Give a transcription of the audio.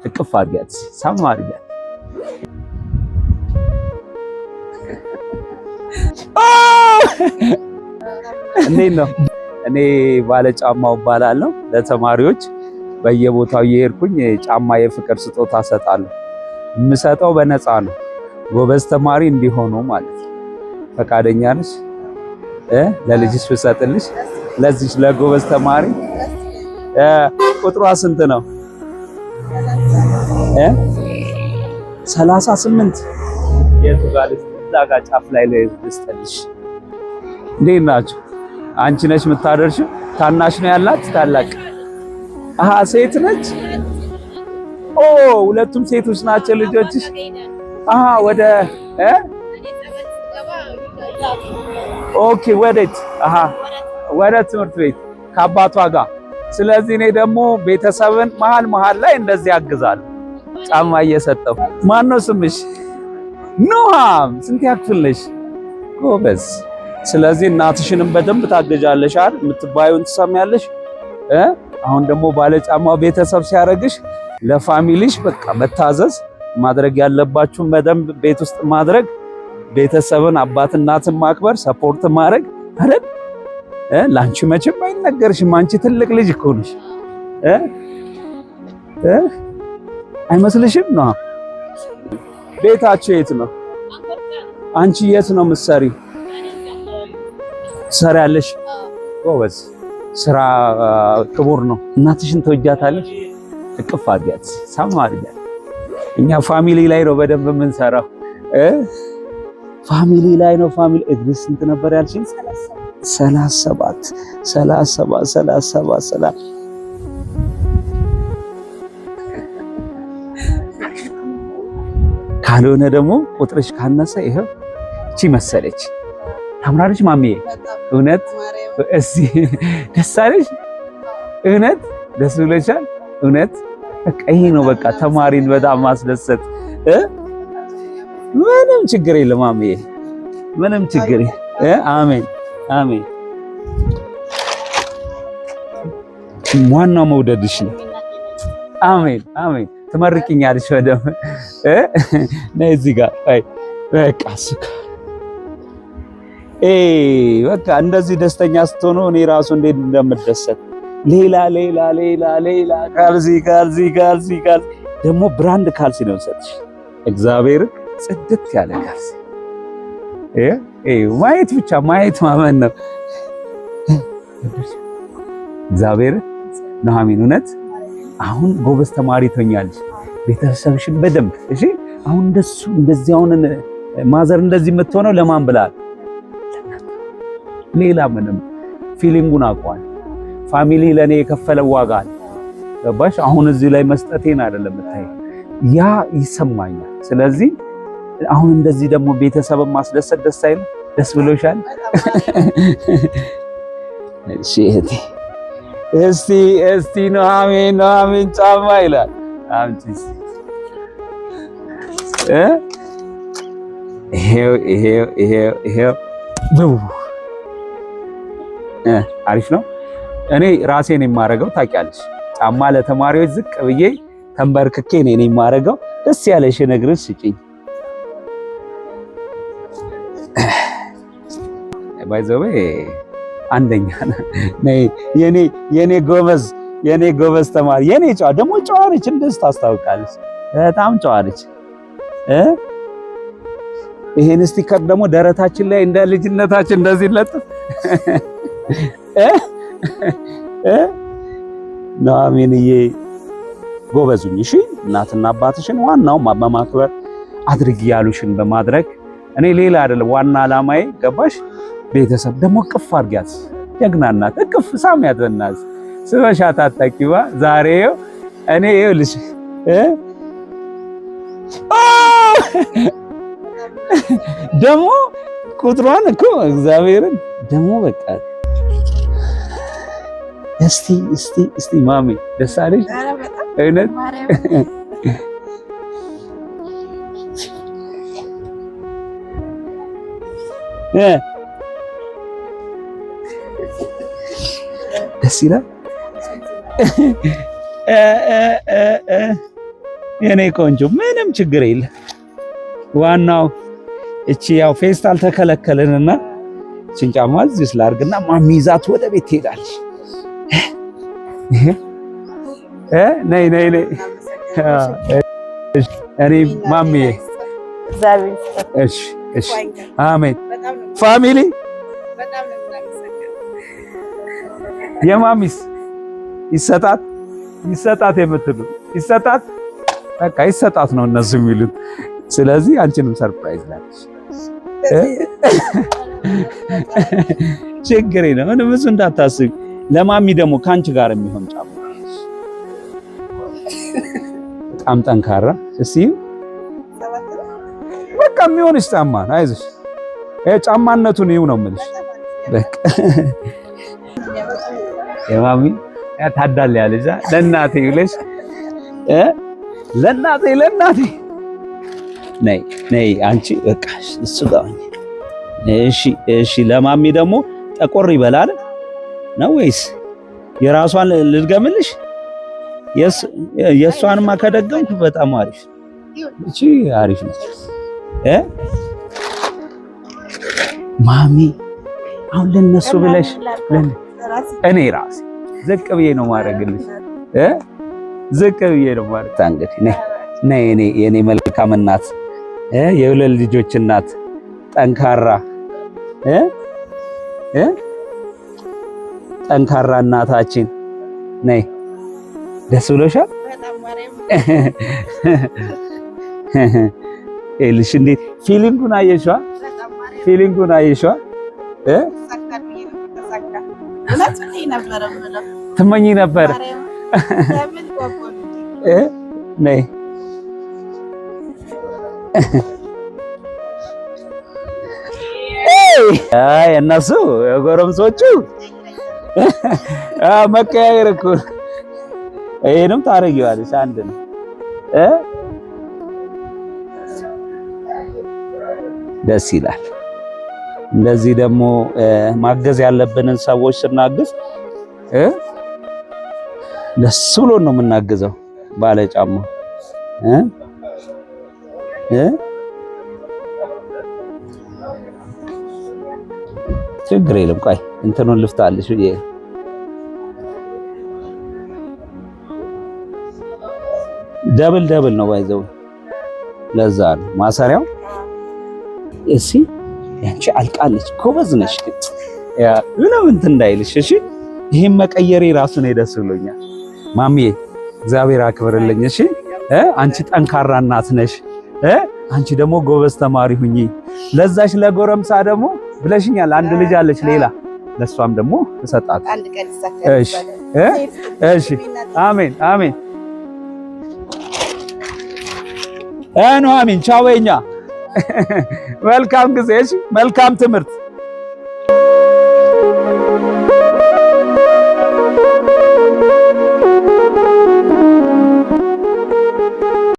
እቅፍ አድርጊያት፣ ሳም አድርጊያት። እንዴት ነው? እኔ ባለጫማው እባላለሁ። ለተማሪዎች በየቦታው እየሄድኩኝ ጫማ የፍቅር ስጦታ እሰጣለሁ። የምሰጠው በነፃ ነው። ጎበዝ ተማሪ እንዲሆኑ ማለት ነው። ፈቃደኛ ነሽ? ለልጅሽ ብሰጥልሽ፣ ለዚች ለጎበዝ ተማሪ ቁጥሯ ስንት ነው? 38። የቱ ጋር ልስጥ? እዛ ጋር ጫፍ ላይ ልስጥልሽ። እንዴት ናችሁ? አንቺ ነሽ የምታደርሽው? ታናሽ ነው ያላት? ታላቅ? አሃ፣ ሴት ነች። ኦ፣ ሁለቱም ሴቶች ናቸው ልጆችሽ? አሃ፣ ወደ okay፣ ወዴት? አሃ፣ ወደ ትምህርት ቤት ከአባቷ ጋር። ስለዚህ እኔ ደግሞ ቤተሰብን መሀል መሀል ላይ እንደዚህ አግዛለሁ፣ ጫማ እየሰጠሁ። ማን ነው ስምሽ? ኑሃም። ስንት ያክፍል ነሽ? ጎበዝ። ስለዚህ እናትሽንም በደንብ ታግዣለሽ አይደል? የምትባዩን ትሰሚያለሽ። አሁን ደግሞ ባለጫማው ቤተሰብ ሲያደርግሽ ለ family ሽ በቃ መታዘዝ፣ ማድረግ ያለባችሁን በደንብ ቤት ውስጥ ማድረግ፣ ቤተሰብን አባት እናትን ማክበር፣ support ማድረግ አይደል? ላንቺ መቼም አይነገርሽም። አንቺ ትልቅ ልጅ እኮ ነሽ። እ እ አይመስልሽም? ነው ቤታችሁ የት ነው? አንቺ የት ነው የምትሰሪው? ትሰሪያለሽ? ጎበዝ። ስራ ክቡር ነው። እናትሽን ትወጃታለሽ? እቅፍ አድርጊያት፣ ሳም አድርጊያት። እኛ family ላይ ነው በደንብ የምንሰራው። Family ላይ ነው። Family እድሜ ስንት ነበር ያልሽኝ? 37፣ 37፣ 37፣ ካልሆነ ደግሞ ቁጥርሽ ካነሰ ይኸው እቺ መሰለች። ታምራለች ማሚዬ። እውነት እስቲ ደስ አለሽ? እውነት ደስ ብሎሻል? እውነት በቃ ይሄ ነው በቃ ተማሪን በጣም ማስደሰት። ምንም ችግር የለም ማሚዬ፣ ምንም ችግር። አሜን አሜን። ዋናው መውደድሽ ነው። አሜን አሜን። ትመርቂኛለሽ በደምብ። ነይ እዚህ ጋር። አይ በቃ እሱ በቃ እንደዚህ ደስተኛ ስትሆኑ እኔ ራሱ እንዴት እንደምደሰት። ሌላ ሌላ ሌላ ሌላ ካልሲ ካልሲ ካልሲ ካልሲ፣ ደግሞ brand ካልሲ ነው የምሰጥሽ። እግዚአብሔር ጽድት ያለ ካልሲ፣ ማየት ብቻ ማየት ማመን ነው። እግዚአብሔር ኑሐሚን እውነት አሁን ጎበዝ ተማሪ ትሆኛለሽ። ቤተሰብሽን በደንብ እሺ። አሁን እንደሱ እንደዚህ አሁን mother እንደዚህ የምትሆነው ለማን ብላል? ሌላ ምንም feeling ኡን አውቀዋል። Family ለኔ የከፈለ ዋጋ አለ። ገባሽ? አሁን እዚህ ላይ መስጠቴን አይደለም የምታይ፣ ያ ይሰማኛል። ስለዚህ አሁን እንደዚህ ደግሞ ቤተሰብን ማስደሰት ደስ አይልም? ደስ ብሎሻል? እሺ እህቴ፣ እስቲ እስቲ ኑሐሚን ኑሐሚን ጫማ ይላል። አምጪ እ ይሄው ይሄው ይሄው ይሄው አሪፍ ነው። እኔ ራሴን የማደርገው ታውቂያለሽ። ጫማ ለተማሪዎች ዝቅ ብዬ ተንበርክኬ እኔ የማደርገው። ደስ ያለሽ እግርሽ ስጪኝ። By the way አንደኛ የኔ የኔ ጎበዝ፣ የኔ ጎበዝ ተማሪ፣ የኔ ጨዋ፣ ደግሞ ጨዋ ነች። እንደዚህ ታስታውቃለች። በጣም ጨዋ ነች። ይሄን sticker ደግሞ ደረታችን ላይ እንደ ልጅነታችን እንደዚህ ለጥፍ። ኑሐሚንዬ ጎበዙኝ። እሺ፣ እናትና አባትሽን ዋናው በማክበር አድርጊ ያሉሽን በማድረግ። እኔ ሌላ አይደለም ዋና አላማዬ፣ ገባሽ? ቤተሰብ ደግሞ እቅፍ አድርጊያት። ጀግና እናት እቅፍ ሳሚያት፣ በእናትሽ ስመሻት አታውቂማ። ዛሬ እኔ ይኸውልሽ ደግሞ ቁጥሯን እኮ እግዚአብሔርን ደግሞ በቃ እስቲ እስቲ እስቲ ማሚ ደስ አለሽ? እውነት ደስ ይላል። የኔ ቆንጆ ምንም ችግር የለ። ዋናው እቺ ያው ፌስታል ተከለከልንና እቺን ጫማ እዚህ ስላርግና ማሚ ይዛት ወደ ቤት ትሄዳለች። ነይ ነይ ነይ እኔ ማሚዬ እሺ እሺ፣ አሜን። Family የማሚስ ይሰጣት ይሰጣት የምትሉ ይሰጣት፣ በቃ ይሰጣት ነው እነሱ የሚሉት። ስለዚህ አንቺንም surprise ላድርግሽ። ችግር የለም ምንም ብዙ እንዳታስቢ። ለማሚ ደግሞ ከአንቺ ጋር የሚሆን ጫማ በጣም ጠንካራ እስቲ በቃ የሚሆንሽ ጫማ ነው። አይዞሽ ጫማነቱን ይኸው ነው የምልሽ። በቃ የማሚ ታዳል ያለሽ ለእናቴ ብለሽ ለእናቴ ለእናቴ ነይ ነይ አንቺ በቃ እሱ ጋር እሺ እሺ። ለማሚ ደግሞ ጠቆር ይበላል ነው ወይስ የራሷን ልድገምልሽ? የእሷንማ ከደገምኩ በጣም አሪፍ። እቺ አሪፍ ነች። ማሚ አሁን ለነሱ ብለሽ እኔ ራሴ ዝቅ ብዬ ነው ማድረግልሽ እ ዝቅ ብዬ ነው ማድረግ። እንግዲህ ነይ ነይ የኔ መልካም እናት የሁለት ልጆች እናት ጠንካራ እ እ ጠንካራ እናታችን ነይ። ደስ ብሎሻል? ይኸውልሽ እንዴት feeling ኡን አየሽዋ? Feeling ኡን አየሽዋ? ትመኝ ነበር። ነይ አይ እነሱ ጎረምሶቹ መቀያየር እኮ ይሄንም ታረጊዋለሽ። አንድ ነው እ ደስ ይላል። እንደዚህ ደግሞ ማገዝ ያለብንን ሰዎች ስናግዝ እ ደስ ብሎን ነው የምናግዘው። ባለ ጫማ እ እ ችግር የለም። ቆይ እንትኑን ልፍታልሽ ብዬ double double ነው ባይዘው፣ ለዛ ነው ማሰሪያው። እሺ ያንቺ አልቃለች። ጎበዝ ነሽ ግን ያ ምንም እንትን እንዳይልሽ እሺ። ይሄን መቀየሬ ራሱ ነው ደስ ብሎኛል። ማሚዬ እግዚአብሔር አክብርልኝ። እሺ አንቺ ጠንካራ እናት ነሽ። አንቺ ደግሞ ጎበዝ ተማሪ ሁኚ። ለዛሽ ለጎረምሳ ደግሞ ብለሽኛል። አንድ ልጅ አለች ሌላ፣ ለሷም ደግሞ እሰጣት። እሺ እሺ፣ አሜን አሜን። ኑሐሚን ቻው በይኛ። መልካም ጊዜ። እሺ፣ መልካም ትምህርት።